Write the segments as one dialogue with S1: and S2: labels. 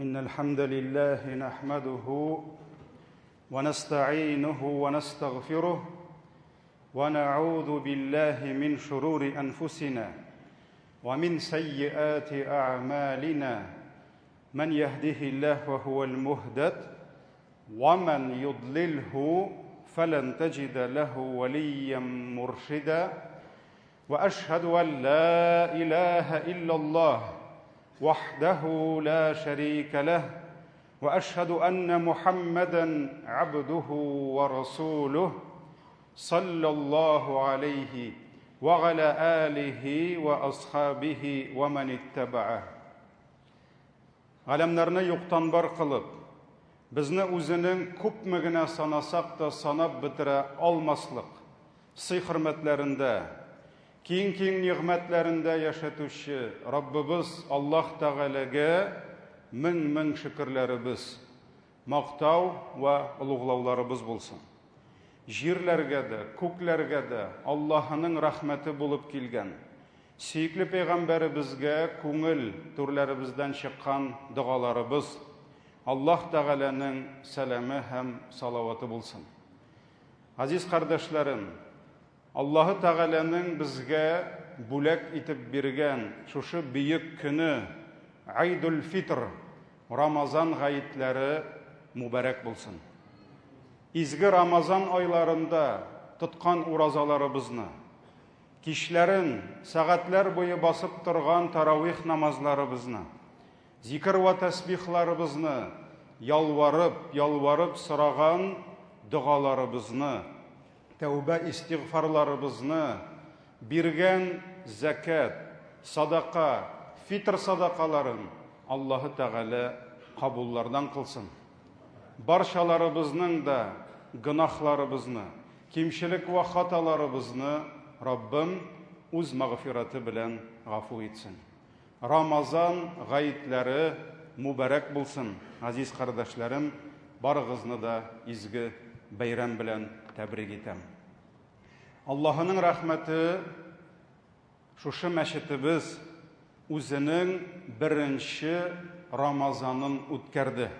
S1: إن الحمد لله نحمده ونستعينه ونستغفره ونعوذ بالله من شرور أنفسنا ومن سيئات أعمالنا من يهده الله فهو المهدد ومن يضلله فلن تجد له وليا مرشدا واشهد ان لا اله الا الله وحده لا شريك له واشهد ان محمدا عبده ورسوله صلى الله عليه وعلى اله واصحابه ومن اتبعه Галәмнәрне юктан бар кылып, безне үзенең күпме генә санасак та санап бетерә алмаслык сый-хөрмәтләрендә, киң-киң нигъмәтләрендә яшәтүче Раббыбыз Аллаһ Тәгаләгә мең-мең шөкерләребез, мактау вә олуглауларыбыз булсын. Җирләргә дә, күкләргә дә Аллаһының рәхмәте булып килгән Сөекле пәйгамбәребезгә күңел түрләребездән чыккан догаларыбыз, Аллаһ Тәгаләнең сәламе һәм салаваты булсын. Газиз кардәшләрем, Аллаһы Тәгаләнең безгә бүләк итеп биргән шушы бөек көне, Айдул-Фитр, Рамазан гаетләре мубәрәк булсын. Изге Рамазан айларында тоткан уразаларыбызны, Кичләрен, сәгатьләр буе басып торган таравих намазларыбызны, зикер вә тәсбихларыбызны, ялварып, ялварып сораган догаларыбызны, тәүбә-истигъфарларыбызны, биргән зәкят, садака, фитр садакаларын Аллаһы Тәгалә кабуллардан кылсын. Барчаларыбызның да гөнаһларыбызны, Кимчелек вә хаталарыбызны Раббым үз мәгъфирәте белән гафу итсен. Рамазан гаетләре мубәрәк булсын, газиз кардәшләрем, барыгызны да изге бәйрәм белән тәбрик итәм. Аллаһының рәхмәте шушы мәчетебез үзенең беренче Рамазанын үткәрде.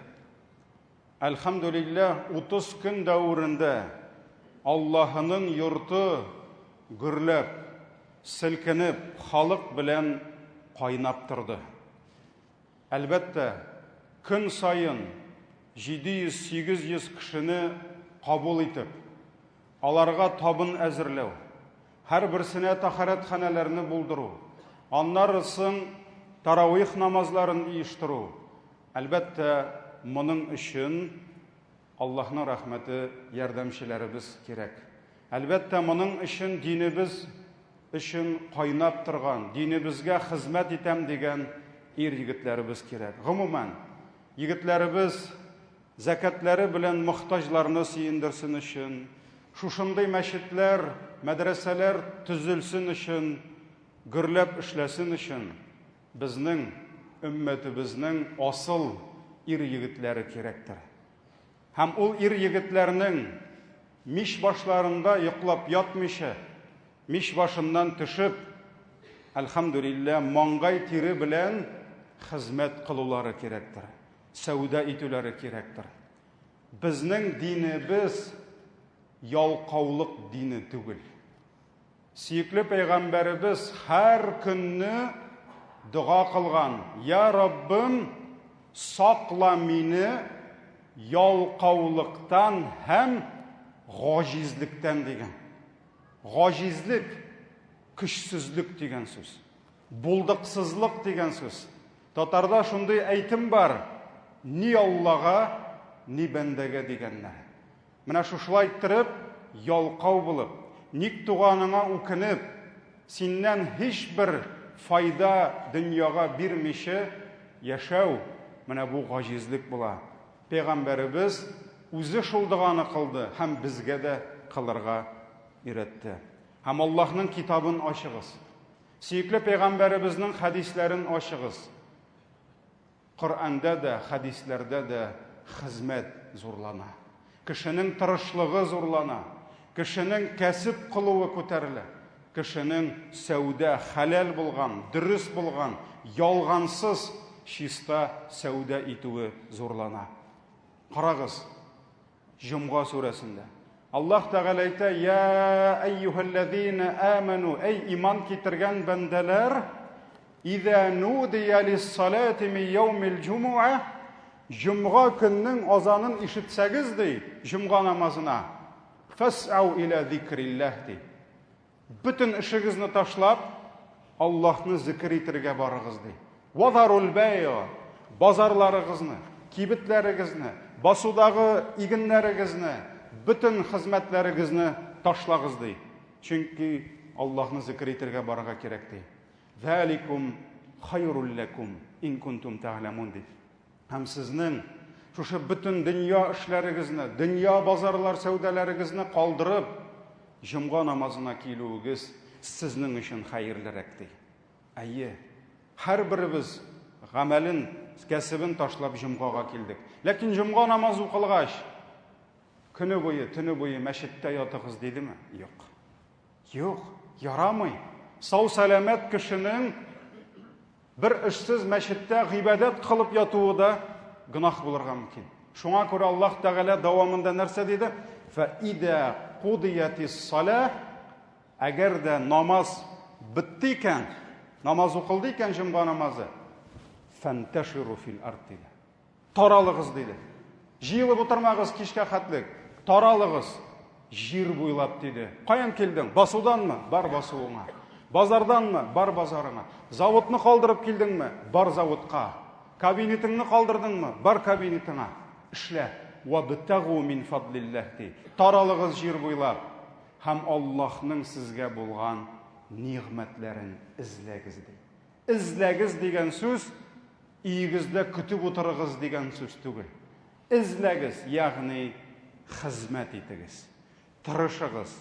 S1: Әлхәмдүлилләһ, 30 көн дәверендә Аллаһының йорты гөрләп, селкенеп, халык белән кайнап торды. Әлбәттә, көн саен 700-800 кешене кабул итеп, аларга табын әзерләү, һәрберсенә тәһарәтханәләрне булдыру, аннары соң таравих намазларын оештыру, Әлбәттә, моның өчен Аллаһның рәхмәте, ярдәмчеләребез кирәк. Әлбәттә, моның өчен динебез өчен кайнап торган, динебезгә хезмәт итәм дигән ир-егетләребез кирәк. Гомумән, егетләребез зәкятләре белән мохтаҗларны сөендерсен өчен, шушындый мәчетләр, мәдрәсәләр төзелсен өчен, гөрләп эшләсен өчен, Безнең өммәтебезнең асыл ир-егетләре кирәктер. Һәм ул ир-егетләрнең мич башларында йоклап ятмыйча, мич башыннан төшеп, әлхәмдүлилләһ, маңгай тире белән хезмәт кылулары кирәктер, сәүдә итүләре кирәктер. Безнең динебез ялкаулык дине түгел. Сөекле пәйгамбәребез һәр көнне дога кылган, Я Раббым, сакла мине ялкаулыктан һәм гаҗизлектән дигән. Гаҗизлек, көчсезлек дигән сүз. Булдыксызлык дигән сүз. Татарда шундый әйтем бар, ни Аллага, ни бәндәгә дигәннәр. Менә шушылай иттереп, ялкау булып, ник туганыңа үкенеп, синнән һичбер файда дөньяга бирмичә яшәү, менә бу гаҗизлек була. Пәйгамбәребез үзе шул доганы кылды һәм безгә дә кылырга өйрәтте. Һәм Аллаһның китабын ачыгыз. Сөекле пәйгамбәребезнең хәдисләрен ачыгыз. Коръәндә дә, хәдисләрдә дә хезмәт зурлана. Кешенең тырышлыгы зурлана. Кешенең кәсеп кылуы күтәрелә. Кешенең сәүдә хәләл булган, дөрес булган, ялгансыз чиста сәүдә итүе зурлана. Карагыз, Җомга сүрәсендә. Аллаһ Тәгалә әйтә, Я әйюһәлләзина аману, әй иман китергән бәндәләр, Иза нудия лиссалати мин яумил җумуа, җомга көннең азанын ишетсәгез, ди, җомга намазына, фәсау иля зикрилләһ, ди. Бөтен эшегезне ташлап, Аллаһны зикер итергә барыгыз, ди. Вазарул бәйа, базарларыгызны, кибетләрегезне, басудагы игеннәрегезне, бөтен хезмәтләрегезне ташлагыз, ди. Чөнки Аллаһны зикер итергә барырга кирәк, ди. Заликум хайрул ләкум ин кунтум тәгъләмун, ди. Һәм сезнең шушы бөтен дөнья эшләрегезне, дөнья базарлар сәүдәләрегезне калдырып, җомга намазына килүегез сезнең өчен хәерлерәк, ди. Әйе, һәрберебез гамәлен, кәсебен ташлап җомгага килдек. Ләкин җомга намаз укылгач, көне буе, төне буе мәчеттә ятыгыз дидеме? Юк. Юк, ярамый. Сау-сәламәт кешенең бер эшсез мәчеттә гыйбадәт кылып ятуы да гөнаһ булырга мөмкин. Шуңа күрә Аллаһ Тәгалә дәвамында нәрсә диде? Фә идә кудиятис салә, әгәр дә намаз бетте икән, намаз укылды икән җомга намазы, фәнтәширу фил ард диде. Таралыгыз, диде. Җыелып утырмагыз кичкә хәтлек. Таралыгыз җир буйлап, диде. Каян килдең? Басуданмы? Бар басуыңа. Базарданмы? Бар базарыңа. Заводны калдырып килдеңме? Бар заводка. Кабинетыңны калдырдыңмы? Бар кабинетыңа. Эшлә. Вабтагу мин фадлилләһ, ди. Таралыгыз җир буйлап һәм Аллаһның сезгә булган нигъмәтләрен эзләгез, ди. Эзләгез дигән сүз өегездә көтеп утырыгыз дигән сүз түгел. Эзләгез, ягъни хезмәт итегез. Тырышыгыз,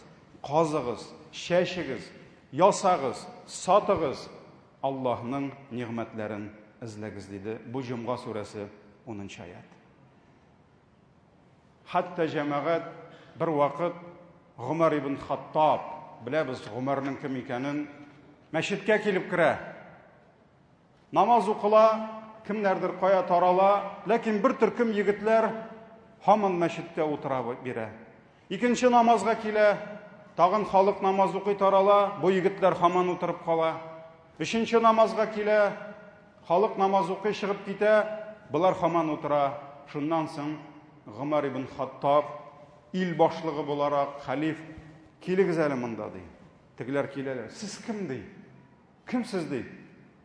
S1: казыгыз, чәчегез, ясагыз, сатыгыз, Аллаһның нигъмәтләрен эзләгез, диде. Бу Җомга сүрәсе 10 нчы аять. Хәтта җәмәгать бер вакыт Гомәр ибн Хаттаб, беләбез Гомәрнең кем икәнен, мәчеткә килеп керә. Намаз укыла, кемнәрдер кая тарала, ләкин бер төркем егетләр һаман мәчеттә утыра бирә. Икенче намазга килә, тагын халык намаз укый тарала, бу егетләр һаман утырып кала. Өченче намазга килә, халык намаз укый чыгып китә, болар һаман утыра. Шуннан соң Гомәр ибн Хаттаб, ил башлыгы буларак, хәлиф, килегез әле монда, ди. Тегеләр киләләр. Сез кем, ди? Кем сез, ди?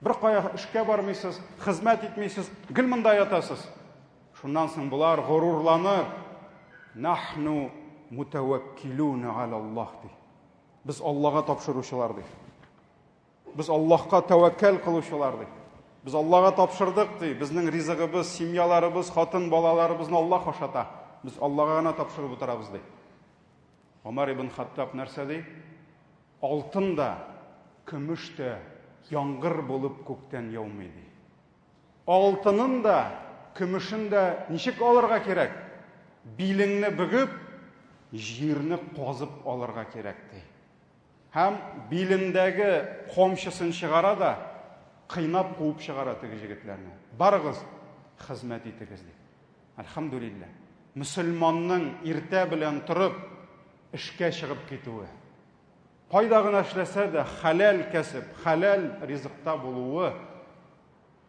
S1: Бер кая эшкә бармыйсыз, хезмәт итмисез, гел монда ятасыз. Шуннан соң болар горурланып, Нахну мутаваккилуна аля Аллаһ, ди. Без Аллага тапшыручылар, ди. Без Аллаһка тәвәккәл кылучылар, ди. Без Аллага тапшырдык, ди. Безнең ризыгыбыз, семьяларыбыз, хатын, балаларыбызны Аллаһ ашата. Без Аллага гына тапшырып утырабыз, ди. Омар ибн Хаттаб нәрсә ди? Алтын да, көмеш тә яңгыр булып күктән яумый, ди. Алтынын да, көмешен дә ничек алырга кирәк? Билеңне бөгеп, җирне казып алырга кирәк, ди. Һәм билендәге камчысын чыгара да, кыйнап куып чыгара теге җегетләрне. Барыгыз, хезмәт итегез, ди. Әлхәмдүлилләһ. Мөселманның иртә белән торып, эшкә чыгып китүе, кайда гына эшләсә дә, хәләл кәсеп, хәләл ризыкта булуы,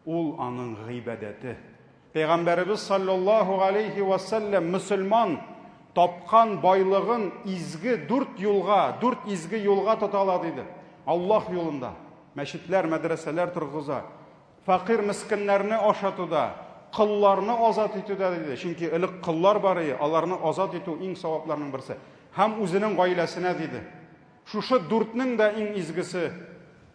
S1: ул аның гыйбадәте. Пәйгамбәребез саллаллаһу алейхи ва сәлләм мөселман тапкан байлыгын изге дүрт юлга, дүрт изге юлга тота ала диде. Аллаһ юлында мәчетләр, мәдрәсәләр торгыза, фәкыйрь мескеннәрне ашатуда, колларны азат итүдә диде. Чөнки элек коллар бар иде, аларны азат итү иң савапларның берсе. Һәм үзенең гаиләсенә диде. Шушы дүртнең дә иң изгесе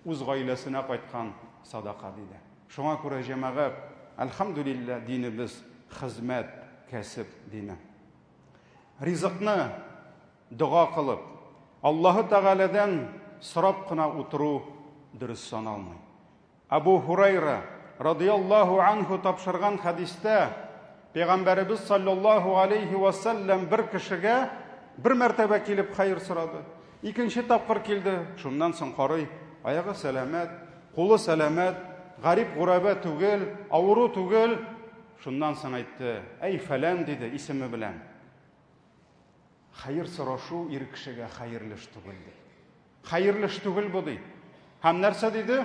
S1: үз гаиләсенә кайткан садака, диде. Шуңа күрә, җәмәгать, әлхәмдүлилләһ, динебез хезмәт, кәсеп дине. Ризыкны дога кылып, Аллаһы Тәгаләдән сорап кына утыру дөрес саналмый. Әбу Һурайра радыяллаһу анһу тапшырган хәдистә Пәйгамбәребез саллаллаһу алейхи ва сәлләм бер кешегә бер мәртәбә килеп хәер сорады. Икенче тапкыр килде, шуннан соң карый, аягы сәламәт, кулы сәламәт, гарип-гурәбә түгел, авыру түгел. Шуннан соң әйтте, әй фәлән, диде исеме белән. Хәер сорашу ир кешегә хәерле эш түгел, ди. Хәерле эш түгел бу, ди. Һәм нәрсә диде?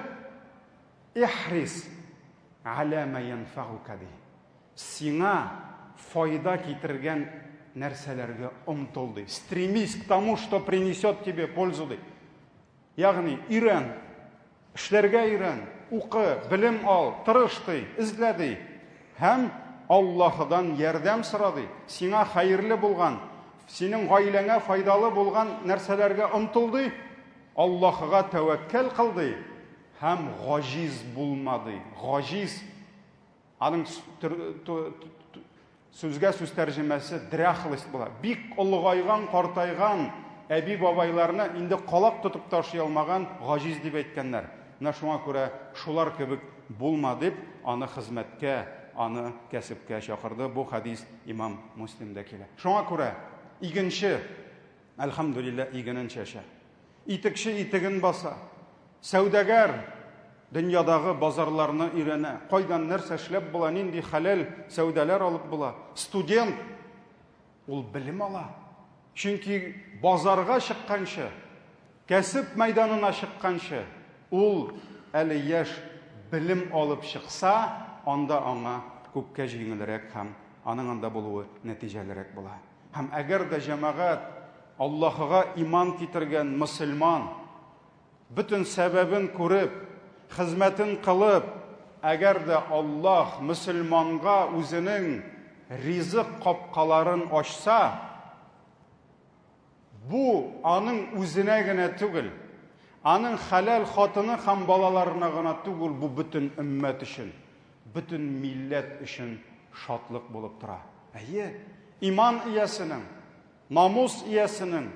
S1: Ихрис аля ма янфагука, ди. Сиңа файда китергән нәрсәләргә омтыл, ди. Стремись к тому, что принесет тебе пользу, ди. Ягъни, өйрән, эшләргә өйрән, укы, белем ал, тырыш, ди, эзлә, ди. Һәм Аллаһыдан ярдәм сора, ди. Сиңа хәерле булган, синең гаиләңә файдалы булган нәрсәләргә омтыл, ди. Аллаһыга тәвәккәл кыл, ди. Һәм гаҗиз булма, ди. Гаҗиз Аның сүзгә сүз тәрҗемәсе дряхлость була. Бик олыгайган, картайган әби-бабайларны инде калак тотып ташый алмаган гаҗиз дип әйткәннәр. Менә шуңа күрә шулар кебек булма дип, аны хезмәткә, аны кәсепкә чакырды. Бу хәдис имам Муслимдә килә. Шуңа күрә игенче, әлхәмдүлилләһ, игенен чәчә. Итекче итеген баса. Сәүдәгәр дөньядагы базарларны өйрәнә. Кайдан нәрсә эшләп була, нинди хәләл сәүдәләр алып була. Студент ул белем ала. Чөнки базарга чыкканчы, кәсеп мәйданына чыкканчы, ул әле яшь белем алып чыкса, анда аңа күпкә җиңелрәк һәм аның анда булуы нәтиҗәлерәк була. Һәм әгәр дә җәмәгать Аллаһыга иман китергән мөселман бөтен сәбәбен күреп, хезмәтен кылып, әгәр дә Аллаһ мөселманга үзенең ризык капкаларын ачса, бу аның үзенә генә түгел, аның хәләл хатыны һәм балаларына гына түгел, бу бөтен өммәт өчен, бөтен милләт өчен шатлык булып тора. Әйе, иман иясенең, намус иясенең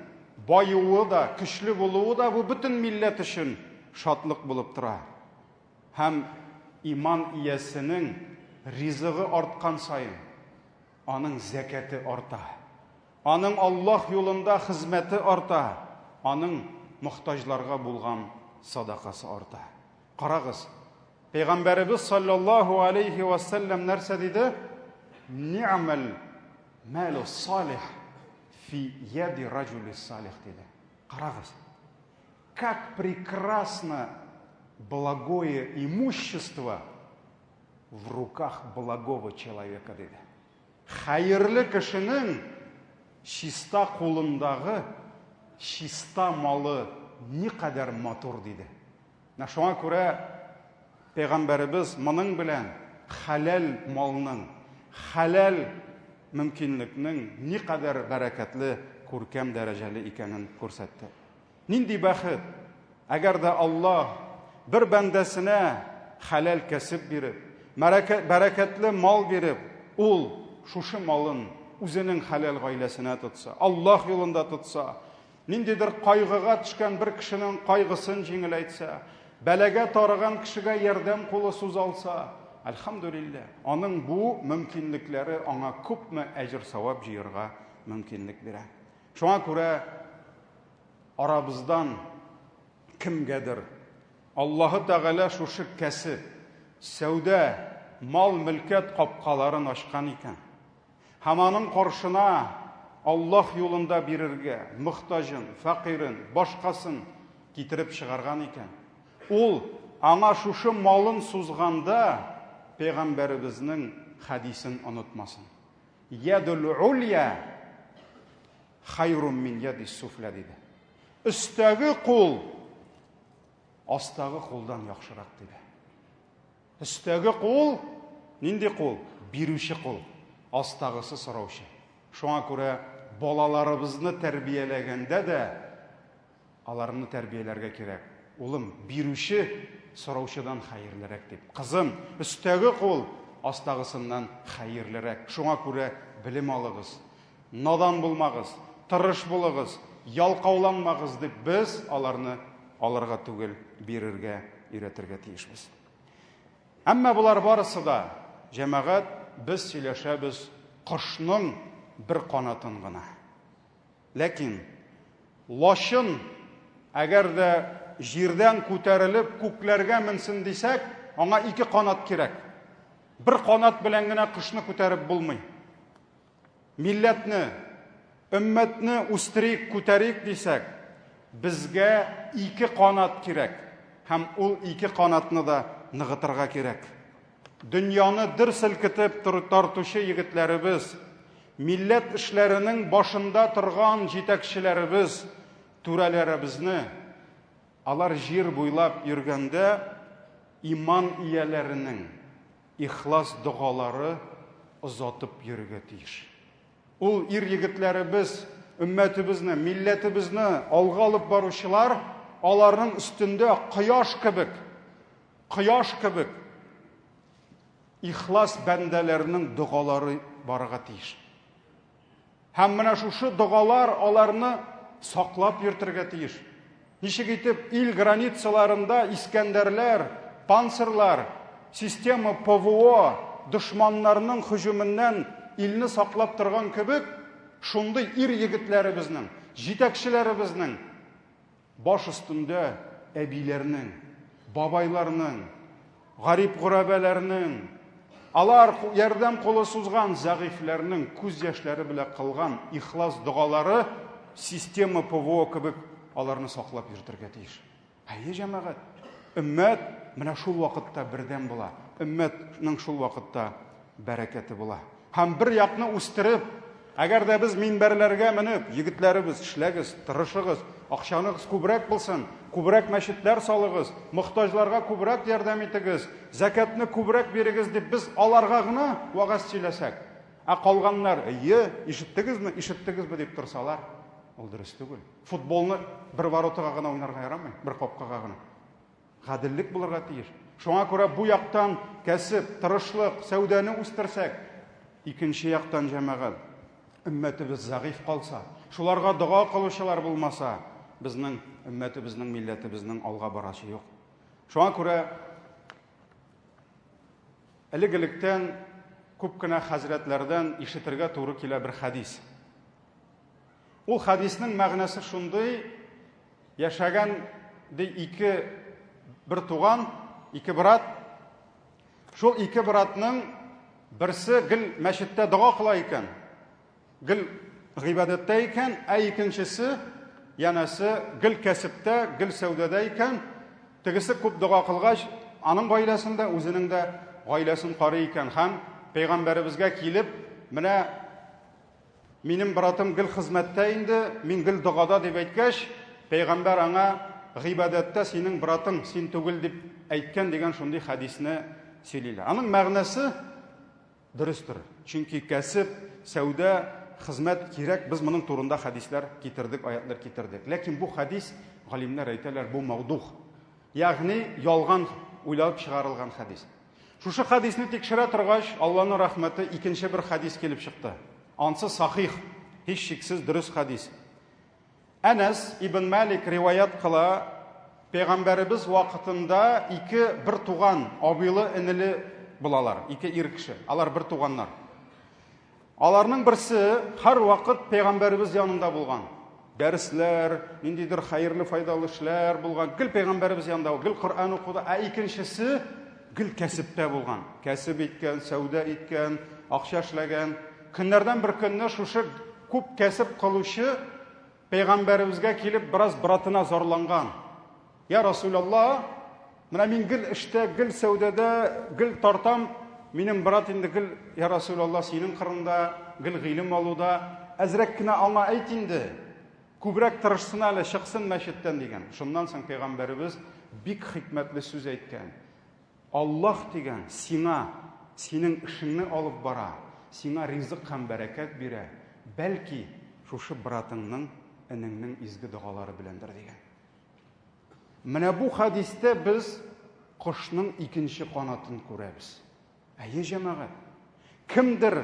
S1: баюы да, көчле булуы да бу бөтен милләт өчен шатлык булып тора. Һәм иман иясенең ризыгы арткан саен, аның зәкәте арта. Аның Аллаһ юлында хезмәте арта, аның мохтаҗларга булган садакасы арта. Карагыз, Пәйгамбәребез саллаллаһу алейхи ва саллям нәрсә диде? Ни'мал малу салих фи яди раджули салих диде. Карагыз. Как прекрасно благое имущество в руках благого человека диде. Хәерле кешенең чиста кулындагы чиста малы никадәр матур диде. Менә шуңа күрә пәйгамбәребез моның белән хәләл малның, хәләл мөмкинлекнең никадәр бәрәкәтле, күркәм дәрәҗәле икәнен күрсәтте. Нинди бәхет, әгәр дә Аллаһ бер бәндәсенә хәләл кәсеп биреп, бәрәкәтле мал биреп, ул шушы малын үзенең хәләл гаиләсенә тотса, Аллаһ юлында тотса, Ниндидер кайгыга төшкән бер кешенең кайгысын җиңеләйтсә, бәлагә тарыган кешегә ярдәм кулы сузалса, әлхәмдүлилләһ, аның бу мөмкинлекләре аңа күпме әҗер-савап җыярга мөмкинлек бирә. Шуңа күрә арабыздан кемгәдер Аллаһы Тәгалә шушы кәсеп, сәүдә, мал-мөлкәт капкаларын ачкан икән, Һәм аның каршына Аллаһ юлында бирергә мохтаҗын, фәкыйрен, башкасын китереп чыгарган икән. Ул аңа шушы малын сузганда пәйгамбәребезнең хәдисен онытмасын. Ядул улья хайрум мин яди суфля диде. Өстәге кул астагы кулдан яхшырак диде. Өстәге кул нинди кул? Бирүче кул. Астагысы сораучы. Шуңа күрә балаларыбызны тәрбияләгәндә дә аларны тәрбияләргә кирәк. Улым, бирүче сораучыдан хәерлерәк дип. Кызым, өстәге кул астагысыннан хәерлерәк. Шуңа күрә белем алыгыз. Надан булмагыз, тырыш булыгыз, ялкауланмагыз дип без аларны алырга түгел, бирергә өйрәтергә тиешбез. Әмма болар барысы да, җәмәгать, без сөйләшәбез кошның бер канатын гына. Ләкин лачын әгәр дә җирдән күтәрелеп күкләргә менсен дисәк, аңа ике канат кирәк. Бер канат белән генә кошны күтәреп булмый. Милләтне, өммәтне үстерик, күтәрик дисәк, безгә ике канат кирәк. Һәм ул ике канатны да ныгытырга кирәк. Дөньяны дер селкетеп тартучы егетләребез, милләт эшләренең башында торган җитәкчеләребез, түрәләребезне алар җир буйлап йөргәндә иман ияләренең ихлас догалары озатып йөрергә тиеш. Ул ир-егетләребез, өммәтебезне, милләтебезне алга алып баручылар, аларның өстендә кояш кебек, кояш кебек ихлас бәндәләрнең догалары барырга тиеш. Һәм менә шушы догалар аларны саклап йөртергә тиеш. Ничек итеп ил границаларында Искәндәрләр, панцирлар, система ПВО дошманнарның һөҗүменнән илне саклап торган кебек, шундый ир-егетләребезнең, җитәкчеләребезнең Баш өстендә әбиләрнең, бабайларның, гарип-гөрәбәләрнең, алар ярдәм кулы сузган зәгыйфьләрнең күз яшьләре белән кылган ихлас догалары система ПВО кебек аларны саклап йөртергә тиеш. Әйе, җәмәгать, өммәт менә шул вакытта бердәм була. Өммәтнең шул вакытта бәрәкәте була. Һәм бер якны үстереп, әгәр дә без минбәрләргә менеп, егетләребез, эшләгез, тырышыгыз, акчаныгыз күбрәк булсын, күбрәк мәчетләр салыгыз, мохтаҗларга күбрәк ярдәм итегез, зәкятне күбрәк бирегез дип без аларга гына вәгазь сөйләсәк, ә калганнар, әйе, ишеттегезме, ишеттегезме дип торсалар, ул дөрес түгел. Футболны бер воротага гына уйнарга ярамый, бер капкага гына. Гаделлек булырга тиеш. Шуңа күрә бу яктан кәсеп, тырышлык, сәүдәне үстерсәк, икенче яктан җәмәгать, өммәтебез зәгыйфь калса, шуларга дога кылучылар булмаса, безнең өммәтебезнең, милләтебезнең алга барасы юк. Шуңа күрә элек-электән күп кенә хәзрәтләрдән ишетергә туры килә бер хәдис. Ул хәдиснең мәгънәсе шундый, яшәгән ди ике бер туган, ике брат. Шул ике братның берсе гел мәчеттә дога кыла икән. Гел гыйбадәттә икән, ә икенчесе янәсе гел кәсептә, гел сәүдәдә икән. Тегесе күп дога кылгач, аның гаиләсен дә, үзенең дә гаиләсен карый икән һәм пәйгамбәребезгә килеп, менә Минем братым гел хезмәттә инде, мин гел догада дип әйткәч, пәйгамбәр аңа гыйбадәттә синең братың, син түгел дип әйткән дигән шундый хәдисне сөйлиләр. Аның мәгънәсе дөрестер. Чөнки кәсеп, сәүдә, хезмәт кирәк. Без моның турында хәдисләр китердек, аятлар китердек. Ләкин бу хәдис, галимнәр әйтәләр, бу мәүдух. Ягъни ялган уйлап чыгарылган хәдис. Шушы хәдисне тикшерә торгач, Алланың рәхмәте икенче бер хәдис килеп чыкты. Ансы сахих, һичшиксез дөрес хәдис. Әнәс ибн Малик риваять кыла, пәйгамбәребез вакытында ике бер туган, абыйлы энеле булалар, ике ир кеше. Алар бер туганнар. Аларның берсе һәрвакыт пәйгамбәребез янында булган. Дәресләр, ниндидер хәерле файдалы эшләр булган. Гел пәйгамбәребез янында, гел Коръән укуда. Ә икенчесе гел кәсептә булган. Кәсеп иткән, сәүдә иткән, акча эшләгән. Көннәрдән бер көнне шушы күп кәсеп кылучы пәйгамбәребезгә килеп бераз братына зарланган. Я Расулалла, менә мин гел эштә, гел сәүдәдә, гел тартам, минем брат инде гел, я Расулалла, синең кырыңда, гел гыйлем алуда, әзрәк кенә аңа әйт инде, күбрәк тырышсын әле, чыксын мәчеттән дигән. Шуннан соң пәйгамбәребез бик хикмәтле сүз әйткән. Аллаһ дигән сиңа, синең эшеңне алып бара, сиңа ризык һәм бәрәкәт бирә, бәлки шушы братыңның, энеңнең изге догалары беләндер дигән. Менә бу хәдистә без кошның икенче канатын күрәбез. Әйе, җәмәгать. Кемдер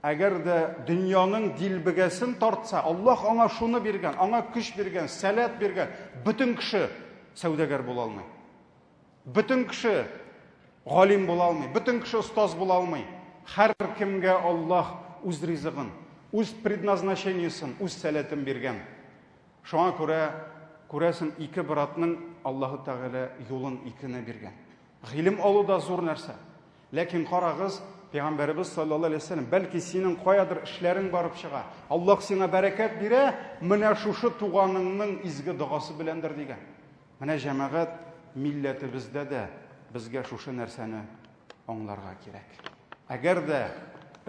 S1: әгәр дә дөньяның дилбегәсен тартса, Аллаһ аңа шуны биргән, аңа көч биргән, сәләт биргән, бөтен кеше сәүдәгәр була алмый. Бөтен кеше галим була алмый, бөтен кеше остаз була алмый. Һәркемгә Аллаһ үз ризыгын, үз предназначениесен, үз сәләтен биргән. Шуңа күрә, күрәсең, ике братның Аллаһы Тәгалә юлын икене биргән. Гыйлем алу да зур нәрсә. Ләкин карагыз, Пәйгамбәребез саллаллаһу алейһи вәсәлләм, бәлки синең каядыр эшләрең барып чыга. Аллаһ сиңа бәрәкәт бирә, менә шушы туганыңның изге догасы беләндер дигән. Менә җәмәгать милләтебездә дә безгә шушы нәрсәне аңларга кирәк. Әгәр дә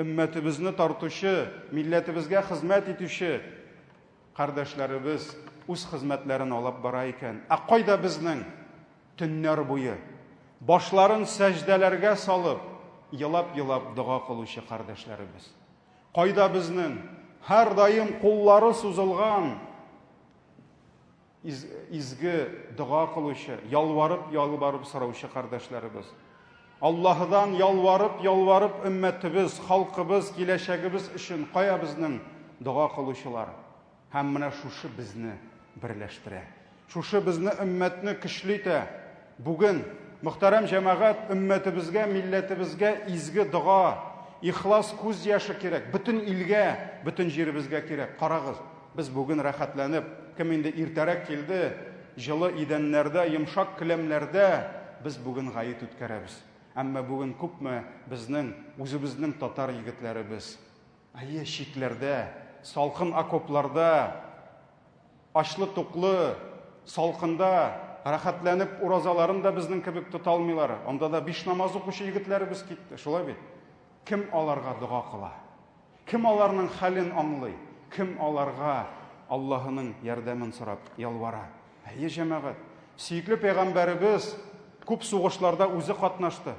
S1: өммәтебезне тартучы, милләтебезгә хезмәт итүче кардәшләребез үз хезмәтләрен алып бара икән, ә кайда безнең төннәр буе башларын сәҗдәләргә салып, елап-елап дога кылучы кардәшләребез? Кайда безнең һәрдаим куллары сузылган изге дога кылучы, ялварып-ялварып сораучы кардәшләребез? Аллаһыдан ялварып-ялварып өммәтебез, халкыбыз, киләчәгебез өчен кая безнең дога кылучылар? Һәм менә шушы безне берләштерә. Шушы безне өммәтне көчле итә. Бүген, мөхтәрәм җәмәгать, өммәтебезгә, милләтебезгә изге дога, ихлас күз яше кирәк. Бөтен илгә, бөтен җиребезгә кирәк. Карагыз, без бүген рәхәтләнеп, кем инде иртәрәк килде, җылы идәннәрдә, йомшак келәмнәрдә без бүген гает үткәрәбез. Әмма бүген күпме безнең, үзебезнең татар егетләребез, Әйе, чикләрдә, салкын окопларда, ачлы-туклы, салкында рәхәтләнеп уразаларын да безнең кебек тота алмыйлар. Анда да биш намаз укучы егетләребез китте, шулай бит? Кем аларга дога кыла? Кем аларның хәлен аңлый? Кем аларга Аллаһының ярдәмен сорап ялвара? Әйе, җәмәгать, сөекле пәйгамбәребез күп сугышларда үзе катнашты.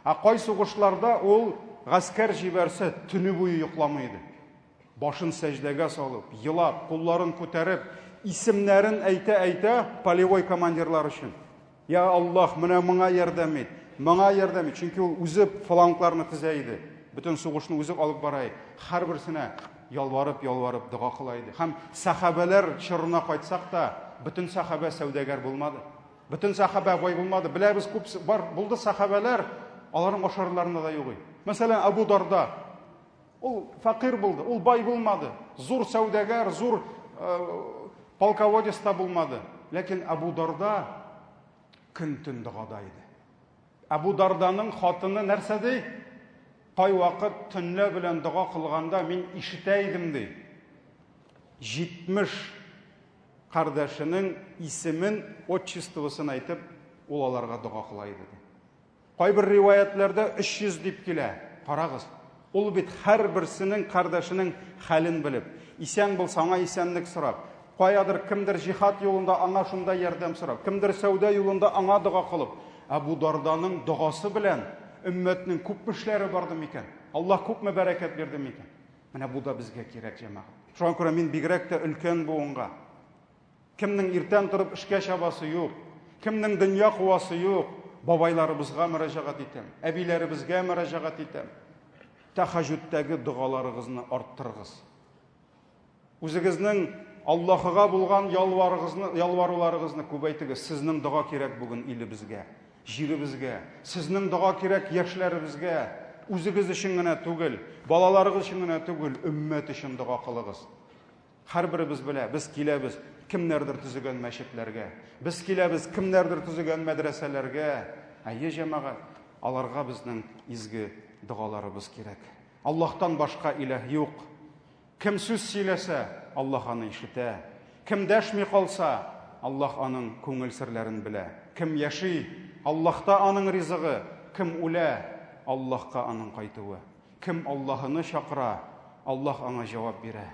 S1: Ә кай сугышларда ул гаскәр җибәрсә, төне буе йокламый иде. Башын сәҗдәгә салып, елап, кулларын күтәреп, исемнәрен әйтә-әйтә полевой командирлар өчен. Я Аллаһ, менә моңа ярдәм ит, моңа ярдәм ит. Чөнки ул үзе флангларны тезә иде. Бөтен сугышны үзе алып бара иде. Һәрберсенә ялварып-ялварып дога кыла иде. Һәм сәхабәләр чорына кайтсак та, бөтен сәхабә сәүдәгәр булмады. Бөтен сәхабә бай булмады. Беләбез, күп бар булды сәхабәләр, аларның ашарларына да юк иде. Мәсәлән, Абу Дарда. Ул фәкыйрь булды, ул бай булмады. Зур сәүдәгәр, зур э, полководец та булмады. Ләкин Абу Дарда көн-төн догада иде. Абу Дарданың хатыны нәрсә ди? Кайвакыт төнлә белән дога кылганда мин ишетә идем ди. 70 Кардәшенең исемен, отчествосын әйтеп, ул аларга дога кыла иде, ди. Кайбер риваятьләрдә 300 дип килә. Карагыз, ул бит һәрберсенең кардәшенең хәлен белеп, исән булса, аңа исәнлек сорап, каядыр кемдер җихад юлында аңа шунда ярдәм сорап, кемдер сәүдә юлында аңа дога кылып, Әбу Дарданың догасы белән өммәтнең күпме эшләре барды микән? Аллаһ күпме бәрәкәт бирде микән? Менә бу да безгә кирәк, җәмәгать. Шуңа күрә мин бигрәк тә өлкән буынга, кемнең иртән торып эшкә чабасы юк, кемнең дөнья куасы юк, бабайларыбызга мөрәҗәгать итәм, әбиләребезгә мөрәҗәгать итәм. Тәхәҗүдтәге догаларыгызны арттырыгыз. Үзегезнең Аллаһыга булган ялварыгызны, ялваруларыгызны күбәйтегез. Сезнең дога кирәк бүген илебезгә, җиребезгә. Сезнең дога кирәк яшьләребезгә. Үзегез өчен генә түгел, балаларыгыз өчен генә түгел, өммәт өчен дога кылыгыз. Һәрберебез белә, без киләбез кемнәрдер төзегән мәчетләргә. Без киләбез кемнәрдер төзегән мәдрәсәләргә. Әйе, җәмәгать, аларга безнең изге догаларыбыз кирәк. Аллаһтан башка иләһ юк. Кем сүз сөйләсә, Аллаһ аны ишетә. Кем дәшми калса, Аллаһ аның күңел серләрен белә. Кем яши, Аллаһта аның ризыгы, кем үлә, Аллаһка аның кайтуы. Кем Аллаһыны чакыра, Аллаһ аңа җавап бирә.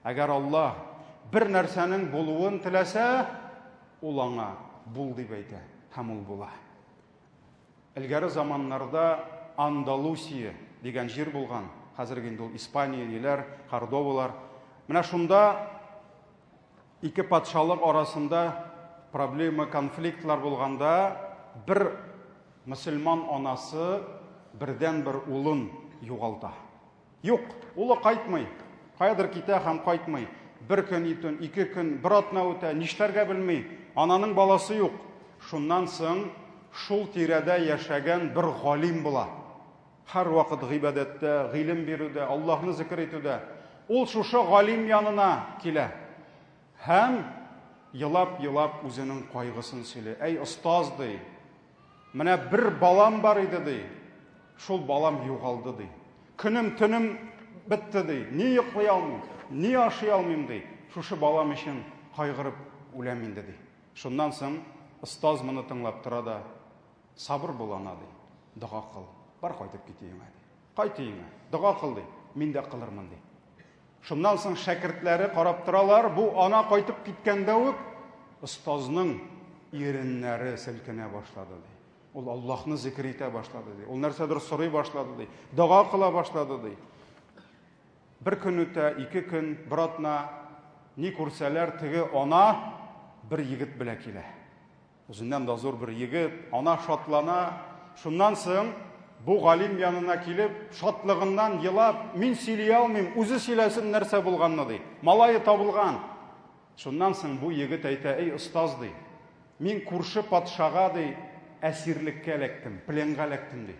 S1: Әгәр Аллаһ бер нәрсәнең булуын теләсә, ул аңа бул дип әйтә һәм ул була. Элгәре заманнарда Андалусия дигән җир булган, хәзерге инде ул Испания ниләр, Кордовалар. Менә шунда ике патшалык арасында проблема, конфликтлар булганда бер мөселман анасы бердән-бер улын югалта. Юк, улы кайтмый. Каядыр китә һәм кайтмый. Бер көн итүн, ике көн, бер атна үтә, нишләргә белми. Ананың баласы юк. Шуннан соң шул тирәдә яшәгән бер галим була. Һәрвакыт гыйбадәттә, гыйлем бирүдә, Аллаһны зикер итүдә. Ул шушы галим янына килә. Һәм елап-елап үзенең кайгысын сөйли. Әй, остаз, ди. Менә бер балам бар иде, ди. Шул балам югалды, ди. Көнем, төнем бетте, ди. Ни йоклый алмыйм, ни ашый алмыйм, ди. Шушы балам өчен кайгырып үләм инде, ди. Шуннан соң остаз моны тыңлап тора да, сабыр бул, ана, ди. Дога кыл. Бар кайтып кит өеңә, ди. Кайт өеңә, дога кыл, ди. Мин дә кылырмын, ди. Шуннан соң шәкертләре карап торалар, бу ана кайтып киткәндә үк остазның иреннәре селкенә башлады, ди. Ул Аллаһны зикер итә башлады, ди. Ул нәрсәдер сорый башлады, ди. Дога кыла башлады, ди. Бер көн үтә, ике көн, бер атна, ни күрсәләр, теге ана бер егет белән килә. Үзеннән дә зур бер егет, ана шатлана. Шуннан соң бу галим янына килеп, шатлыгыннан елап, мин сөйли алмыйм, үзе сөйләсен нәрсә булганны, ди. Малае табылган. Шуннан соң бу егет әйтә, эй, остаз, ди, мин күрше патшага, ди, әсирлеккә эләктем, пленга эләктем, ди.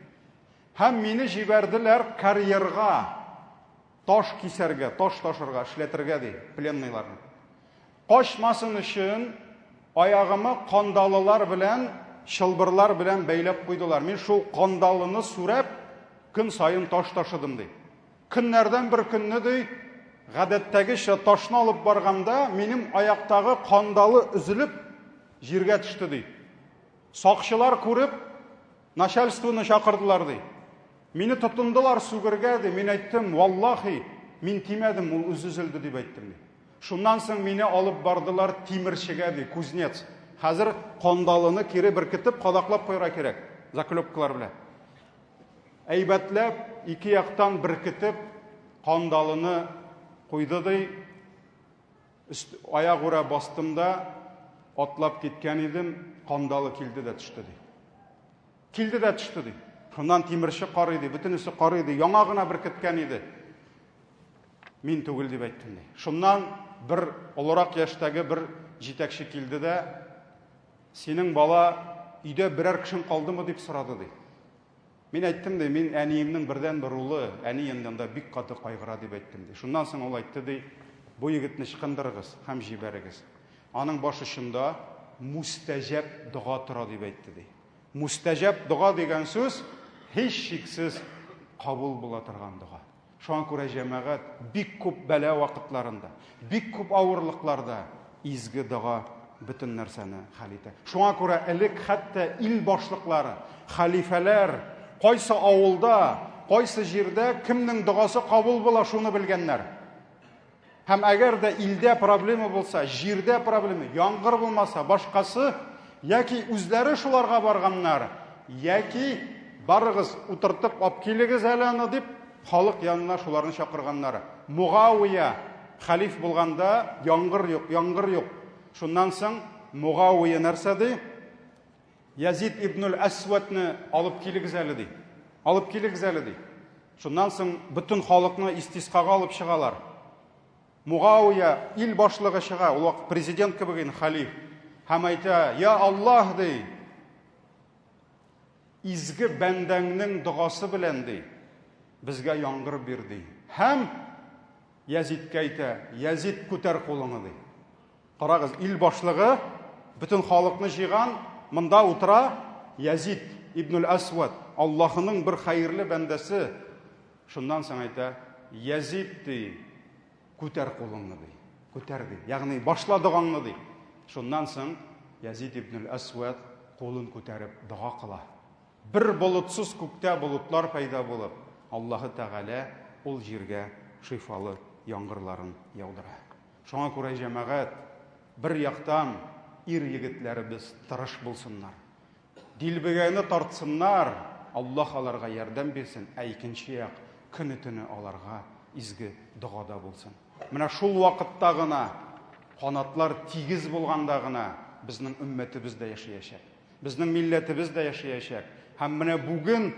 S1: Һәм мине җибәрделәр карьерга, таш кисәргә, таш ташырга, эшләтергә, ди, пленныйларны. Качмасын өчен аягымы кандалылар белән, чылбырлар белән бәйләп куйдылар. Мин шул кандалыны сүрәп, көн саен таш ташыдым, ди. Көннәрдән бер көнне, ди, гадәттәгечә ташны алып барганда, минем аяктагы кандалы өзелеп, җиргә төште, ди. Сакчылар күреп, начальствоны чакырдылар, ди. Мине тотындылар сүгергә, ди. Мин әйттем, валлахи, мин тимәдем, ул үзе өзелде, дип әйттем, ди. Шуннан соң мине алып бардылар тимерчегә, ди, кузнец. Хәзер кандалыны кире беркетеп, кадаклап куярга кирәк, заклепкалар белән. Әйбәтләп, ике яктан беркетеп, кандалыны куйды, ди. Өст, аягүрә бастым да, атлап киткән идем, кандалы килде дә төште, ди. Килде дә төште, ди. Шуннан тимерче карый, ди, бөтенесе карый, ди, яңа гына беркеткән иде. Мин түгел дип әйттем, ди. Шуннан бер олырак яшьтәге бер җитәкче килде дә, синең бала өйдә берәр кешең калдымы дип сорады, ди. Мин әйттем, ди, мин әниемнең бердәнбер улы, әнием янында бик каты кайгыра дип әйттем, ди. Шуннан соң ул әйтте, ди, бу егетне ычкындырыгыз һәм җибәрегез. Аның баш очында мустәҗәб дога тора дип әйтте, ди. Мустәҗәб дога дигән сүз һичшиксез кабул була торган дога. Шуңа күрә, җәмәгать, бик күп бәла вакытларында, бик күп авырлыкларда изге дога бөтен нәрсәне хәл итә. Шуңа күрә элек хәтта ил башлыклары, хәлифәләр кайсы авылда, кайсы җирдә кемнең догасы кабул була, шуны белгәннәр. Һәм әгәр дә илдә проблема булса, җирдә проблема, яңгыр булмаса, башкасы, яки үзләре шуларга барганнар, яки барыгыз утыртып алып килегез әле аны дип, халык янына шуларны чакырганнар. Мугавия хәлиф булганда яңгыр юк, яңгыр юк. Шуннан соң Мугавия нәрсә ди? Язид ибнуль Әсвәдне алып килегез әле ди. Алып килегез әле ди. Шуннан соң бөтен халыкны истискага алып чыгалар. Мугауя ил башлыгы чыга, ул вакыт президент кебек инде халиф. Һәм әйтә, "Я Аллаһ" ди. Изге бәндәңнең догасы белән ди, безгә яңгыр бир ди. Һәм Язидкә әйтә, "Язид, күтәр кулыңны" ди. Карагыз, ил башлыгы бөтен халыкны җыйган, монда утыра Язид ибнуль Асвад, Аллаһының бер хәерле бәндәсе. Шуннан соң әйтә, Язид ди, күтәр кулыңны ди. Күтәр ди. Ягъни башла догаңны ди. Шуннан соң Язид ибнуль Асвад кулын күтәреп дога кыла. Бер болытсыз күктә болытлар пәйда булып, Аллаһы Тәгалә ул җиргә шифалы яңгырларын яудыра. Шуңа күрә, җәмәгать, бер яктан ир-егетләребез тырыш булсыннар, дилбегәне тартсыннар, Аллаһ аларга ярдәм бирсен, ә икенче як, көне-төне аларга изге догада булсын. Менә шул вакытта гына, канатлар тигез булганда гына безнең өммәтебез дә яшәячәк. Безнең милләтебез дә яшәячәк. Һәм менә бүген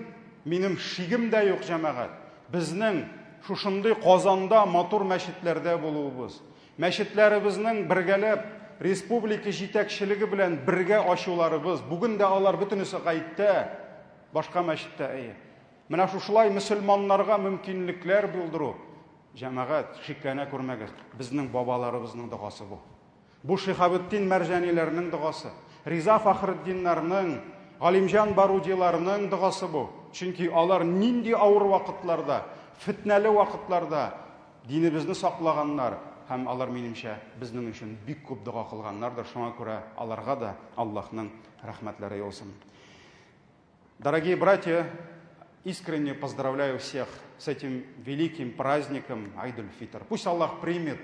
S1: минем шигем дә юк, җәмәгать. Безнең шушындый Казанда матур мәчетләрдә булуыбыз, мәчетләребезнең бергәләп республика җитәкчелеге белән бергә ачуларыбыз, бүген дә алар бөтенесе гаеттә, башка мәчеттә, әйе. Менә шушылай мөселманнарга мөмкинлекләр булдыру, җәмәгать, шикләнә күрмәгез, безнең бабаларыбызның догасы бу. Бу Шиһабетдин Мәрҗаниләрнең догасы, Риза Фәхретдиннарның, Галимҗан Барудиларның догасы бу. Чөнки алар нинди авыр вакытларда, фетнәле вакытларда динебезне саклаганнар һәм алар, минемчә, безнең өчен бик күп дога кылганнардыр. Шуңа күрә аларга да Аллаһның рәхмәтләре яусын. Дорогие братья, искренне поздравляю всех с этим великим праздником Айдуль-Фитр. Пусть Аллах примет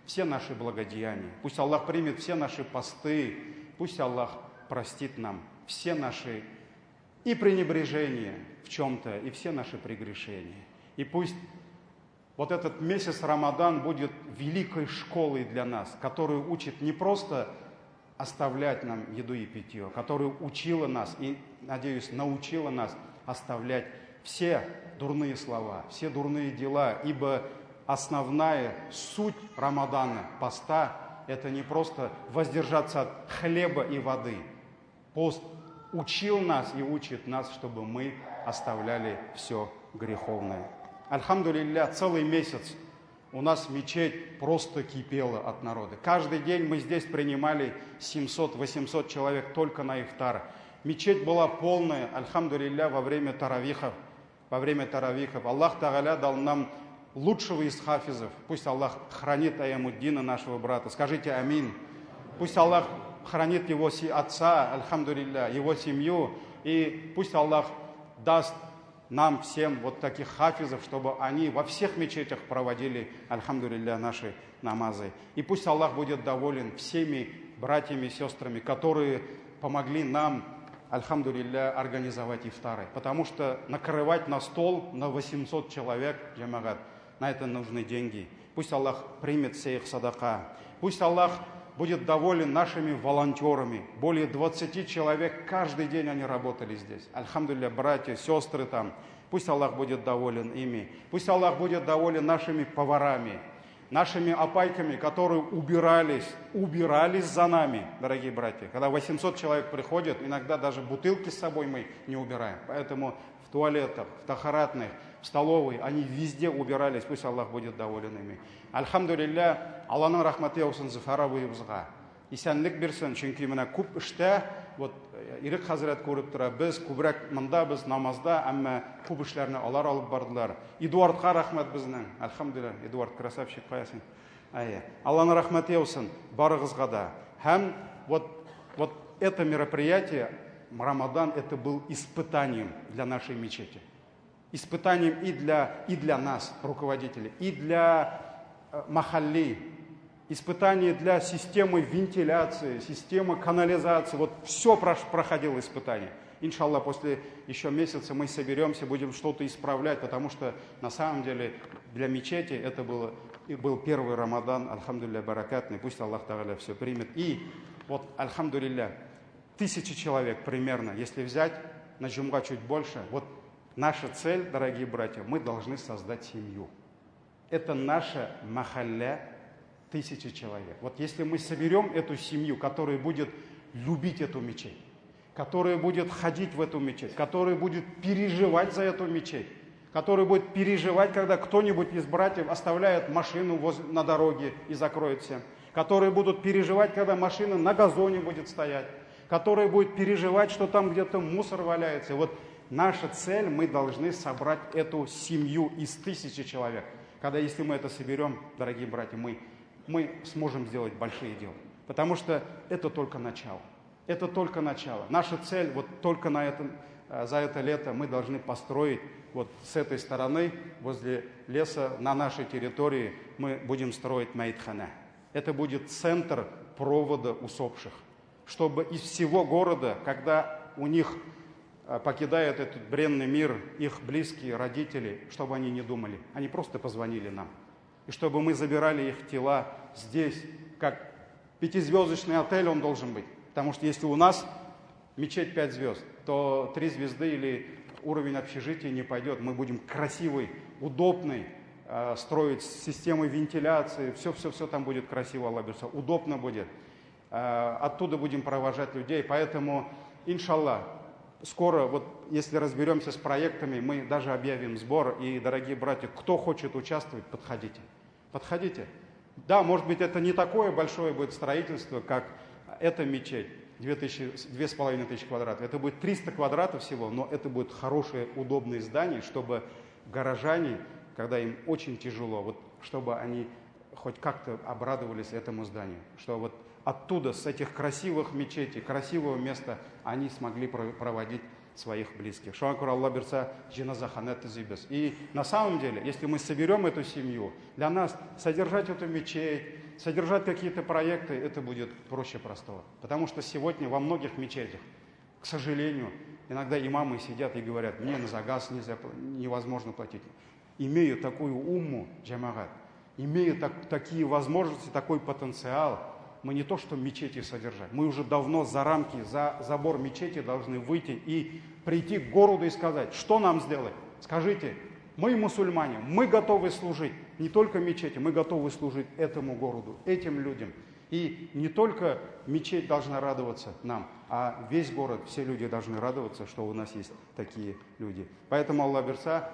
S1: все наши благодеяния, пусть Аллах примет все наши посты, пусть Аллах простит нам все наши и пренебрежения в чем-то, и все наши прегрешения. И пусть вот этот месяц Рамадан будет великой школой для нас, которая учит не просто оставлять нам еду и питье, которая учила нас и, надеюсь, научила нас оставлять все дурные слова, все дурные дела, ибо основная суть Рамадана, поста, это не просто воздержаться от хлеба и воды. Пост учил нас и учит нас, чтобы мы оставляли все греховное. Альхамдулилля, целый месяц у нас мечеть просто кипела от народа. Каждый день мы здесь принимали 700-800 человек только на ифтар. Мечеть была полная, альхамдулилля, во время таравихов. Во время таравихов. Аллах Тагаля дал нам лучшего из хафизов. Пусть Аллах хранит Аямуддина, нашего брата. Скажите аминь. Пусть Аллах хранит его отца, альхамдулилля, его семью. И пусть Аллах даст нам всем вот таких хафизов, чтобы они во всех мечетях проводили, альхамдулилля, наши намазы. И пусть Аллах будет доволен всеми братьями и сестрами, которые помогли нам, альхамдулилля, организовать ифтары. Потому что накрывать на стол на 800 человек, джамагат, на это нужны деньги. Пусть Аллах примет все их садака. Пусть Аллах будет доволен нашими волонтерами. Более 20 человек каждый день они работали здесь. Альхамдулилля, братья, сестры там. Пусть Аллах будет доволен ими. Пусть Аллах будет доволен нашими поварами, нашими опайками, которые убирались за нами, дорогие братья. Когда 800 человек приходят, иногда даже бутылки с собой мы не убираем. Поэтому в туалетах, в тахаратных, в столовой, они везде убирались. Пусть Аллах будет доволен ими. Альхамдулилля, Алланың рәхмәте яусын Зөфәр абыебызга. Исәнлек бирсен, чөнки менә күп эштә, вот Ирек хәзрәт күреп тора, без күбрәк монда, без намазда, әмма күп эшләрне алар алып бардылар. Эдуардка рәхмәт безнең. Альхамдулилля, Эдуард красавчик, кая син? Әйе. Алланың рәхмәте яусын барыгызга да. Һәм вот это мероприятие, Рамадан, это был испытанием для нашей мечети. Испытанием и для нас, руководителей, и для махалли, испытание для системы вентиляции, системы канализации. Вот все проходило испытание. Иншаллах, после еще месяца мы соберемся, будем что-то исправлять, потому что на самом деле для мечети это было, и был первый Рамадан, альхамдулилля, баракатный. Пусть Аллах Тааля все примет. И вот, альхамдулилля, 1000 человек примерно, если взять на джумга чуть больше, вот наша цель, дорогие братья, мы должны создать семью. Это наша махалля, 1000 человек. Вот если мы соберем эту семью, которая будет любить эту мечеть, которая будет ходить в эту мечеть, которая будет переживать за эту мечеть, которая будет переживать, когда кто-нибудь из братьев оставляет машину на дороге и закроет всем, которые будут переживать, когда машина на газоне будет стоять, которые будут переживать, что там где-то мусор валяется. И вот наша цель, мы должны собрать эту семью из 1000 человек. Когда, если мы это соберем, дорогие братья, мы сможем сделать большие дела. Потому что это только начало. Это только начало. Наша цель, вот только на этом, за это лето мы должны построить вот с этой стороны, возле леса, на нашей территории мы будем строить Майтхана. Это будет центр провода усопших. Чтобы из всего города, когда у них покидают этот бренный мир их близкие, родители, чтобы они не думали. Они просто позвонили нам. И чтобы мы забирали их тела здесь, как 5-звездочный отель он должен быть. Потому что если у нас мечеть 5 звезд, то 3 звезды или уровень общежития не пойдет. Мы будем красивый, удобный, строить системы вентиляции. Все-все-все там будет красиво, Аллах бұйырса, удобно будет. Оттуда будем провожать людей. Поэтому, иншаллах, скоро, вот если разберемся с проектами, мы даже объявим сбор. И, дорогие братья, кто хочет участвовать, подходите. Подходите. Да, может быть, это не такое большое будет строительство, как эта мечеть. 2500 квадратов. Это будет 300 квадратов всего, но это будет хорошее, удобное здание, чтобы горожане, когда им очень тяжело, вот, чтобы они хоть как-то обрадовались этому зданию, что вот оттуда, с этих красивых мечетей, красивого места, они смогли проводить своих близких. Шуңа күрә Алла бирсә, җеназаханә төзибез. И на самом деле, если мы соберем эту семью, для нас содержать эту мечеть, содержать какие-то проекты, это будет проще простого. Потому что сегодня во многих мечетях, к сожалению, иногда имамы сидят и говорят: «Мне за газ нельзя, невозможно платить». Имею такую умму, җәмәгать, имею такие возможности, такой потенциал, мы не то что мечети содержать, мы уже давно за рамки, за забор мечети должны выйти и прийти к городу и сказать: «Что нам сделать? Скажите, мы мусульмане, мы готовы служить не только мечети, мы готовы служить этому городу, этим людям». И не только мечеть должна радоваться нам, а весь город, все люди должны радоваться, что у нас есть такие люди. Поэтому, Алла бирсә,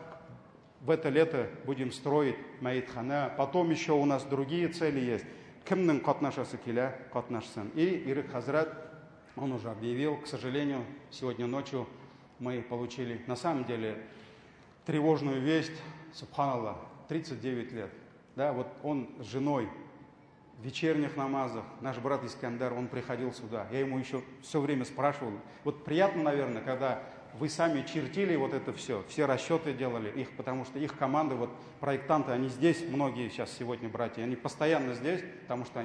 S1: в это лето будем строить мәетханә. Потом еще у нас другие цели есть. Кемнең катнашасы килә, катнашсын. И Ирек хәзрәт, он уже объявил, к сожалению, сегодня ночью мы получили, на самом деле, тревожную весть, субханаллах, 39 лет. Да, вот он с женой в вечерних намазах, наш брат Искандер, он приходил сюда. Я ему еще все время спрашивал. Вот приятно, наверное, когда вы сами чертили вот это все, все расчеты делали их, потому что их команды, вот проектанты, они здесь, многие сейчас сегодня братья, они постоянно здесь, потому что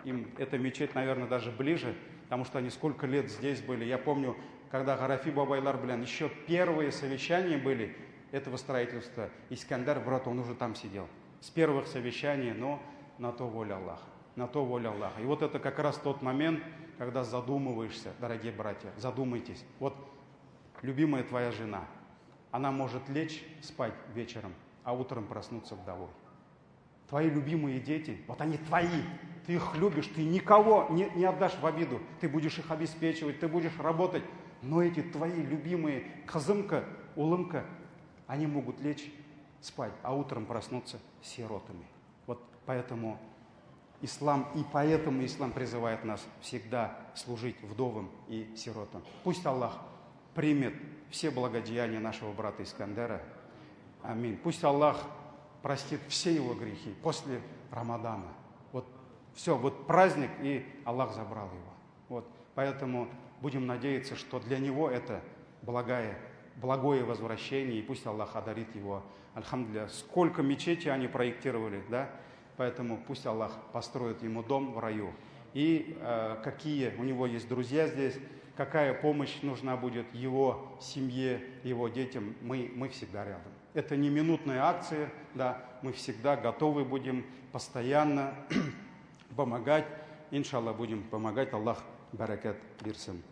S1: им эта мечеть, наверное, даже ближе, потому что они сколько лет здесь были. Я помню, когда Гарафи бабайлар белән, еще первые совещания были этого строительства, Искандер, брат, он уже там сидел. С первых совещаний, но на то воля Аллаха. На то воля Аллаха. И вот это как раз тот момент, когда задумываешься, дорогие братья, задумайтесь. Вот любимая твоя жена, она может лечь спать вечером, а утром проснуться вдовой. Твои любимые дети, вот они твои, ты их любишь, ты никого не отдашь в обиду, ты будешь их обеспечивать, ты будешь работать. Но эти твои любимые кызымка, улымка, они могут лечь спать, а утром проснуться сиротами. Вот поэтому ислам, и поэтому ислам призывает нас всегда служить вдовам и сиротам. Пусть Аллах примет все благодеяния нашего брата Искандера. Аминь. Пусть Аллах простит все его грехи после Рамадана. Вот все, вот праздник, и Аллах забрал его. Вот, поэтому будем надеяться, что для него это благое возвращение, и пусть Аллах одарит его. Альхамдулилля, сколько мечетей они проектировали, да? Поэтому пусть Аллах построит ему дом в раю. И какие у него есть друзья здесь, какая помощь нужна будет его семье, его детям, мы всегда рядом. Это не минутная акция, да, мы всегда готовы будем постоянно помогать. Иншаллах, будем помогать, Аллах бәрәкәт бирсен.